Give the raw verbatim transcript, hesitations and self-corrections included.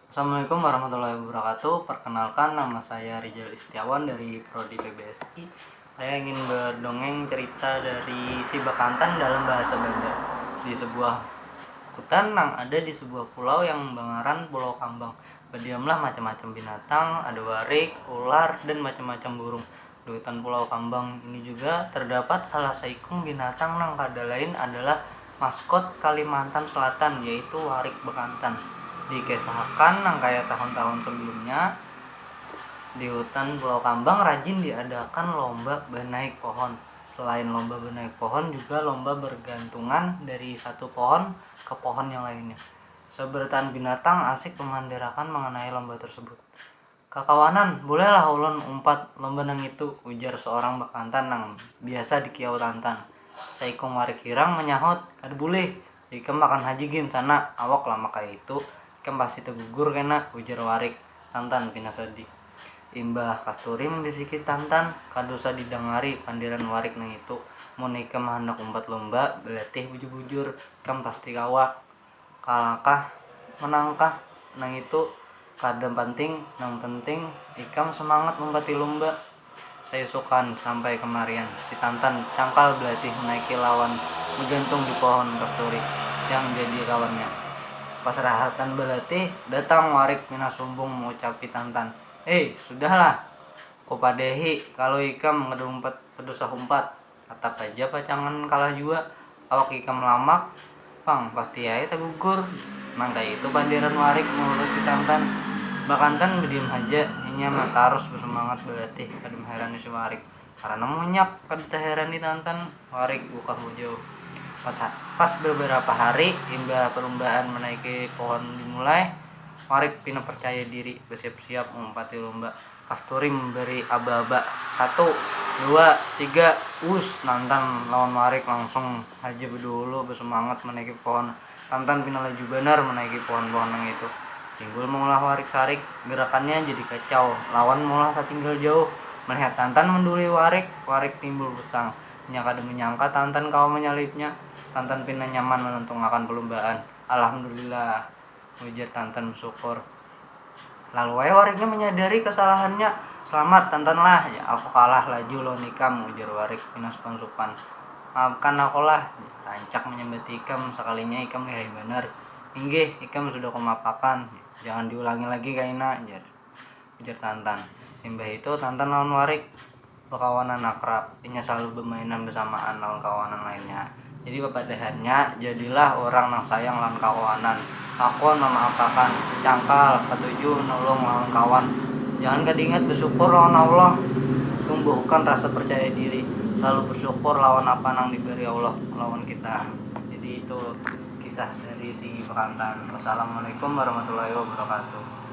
Assalamualaikum warahmatullahi wabarakatuh. Perkenalkan, nama saya Rijal Istiawan dari Prodi P B S I. Saya ingin berdongeng cerita dari si Bakantan dalam bahasa Banda. Di sebuah hutan nang ada di sebuah pulau yang bangaran Pulau Kambang, berdiamlah macam-macam binatang, ada warik, ular, dan macam-macam burung. Di hutan Pulau Kambang ini juga terdapat salah saikung binatang nang kada lain adalah maskot Kalimantan Selatan, yaitu warik Bakantan. Dikisahkan nang kaya tahun-tahun sebelumnya, di hutan Pulau Kambang rajin diadakan lomba banaik pohon. Selain lomba banaik pohon, juga lomba bergantungan dari satu pohon ke pohon yang lainnya. Sabarataan binatang asik memandirakan mengenai lomba tersebut. "Kakawanan, bolehlah ulun umpat lomba nang itu," ujar seorang Bakantan nang biasa dikiau Tantan. Saikung warik hirang menyahut, "Kada bulih, ikam makan haja gin sana, awak lamak kaya itu, ikam pasti tagugur kena," ujar warik. Tantan pina sedih. Imbah kasturi membisiki Tantan, "Kada usah didangari pandiran warik nang itu, mun ikam handak umpat lomba, balatih bujur-bujur, ikam pasti kawa. Kalakah menangkah nang itu kada panting, nang penting ikam semangat mumpati lumba. Saisukan sampai kemarian, si Tantan cangkal belatih menaiki lawan begantung di pohon kasturi yang jadi kawannya. Pas rahatan belatih, datang warik pina sumbung mengucapi Tantan, "Hei, sudahlah, kupadahi kalau ikam kada umpat, kada usah umpat. Atap haja pacangan kalah jua, awak ikam lamak pang pasti ai tagugur." Nang kaya itu pandiran warik maurusi Tantan. Bakantan badiam haja, inya matarus basumangat balatih kada maherani si warik. Karana munyak kada taherani Tantan, warik bukah bujau. Pas, pas beberapa hari imbah perlumbaan menaiki pohon dimulai, warik pina percaya diri basiap-siap maumpati lumba. Kasturi memberi aba-aba. Satu, dua, tiga, us, Tantan lawan warik langsung haja bedulu basumangat menaiki pohon. Tantan pina laju banar menaiki pohon-pohon nang itu. Timbul maulah warik sarik, gerakannya jadi kacau, lawan maulah tatinggal jauh. Melihat Tantan mendului warik, warik timbul usang. Inya kada menyangka Tantan kawa menyalipnya. Tantan pina nyaman menentungakan perlumbaan. "Alhamdulillah," ujar Tantan bersyukur. Lalu ai wariknya menyadari kesalahannya. "Selamat, Tantan lah, ya, aku kalah laju lawan ikam," ujar warik pina supan-supan. "Maafkan aku lah," rancak menyambati ikam, "sakalinya ikam lihai banar." "Inggih, ikam sudah kumaafakan, jangan diulangi lagi kaina," ujar, ujar Tantan. Imbah itu Tantan lawan warik bakawanan akrab, inya selalu bamainan basamaan lawan kawanan lainnya. Jadi papadahannya, jadilah urang nang sayang lawan kakawanan, hakun mamaafakan, cangkal, katuju nulung lawan kawan. Jangan kada ingat basyukur lawan Allah, tumbuhkan rasa percaya diri, selalu bersyukur lawan apa nang dibari Allah lawan kita. Jadi itu kisah dari si Bakantan. Wassalamualaikum warahmatullahi wabarakatuh.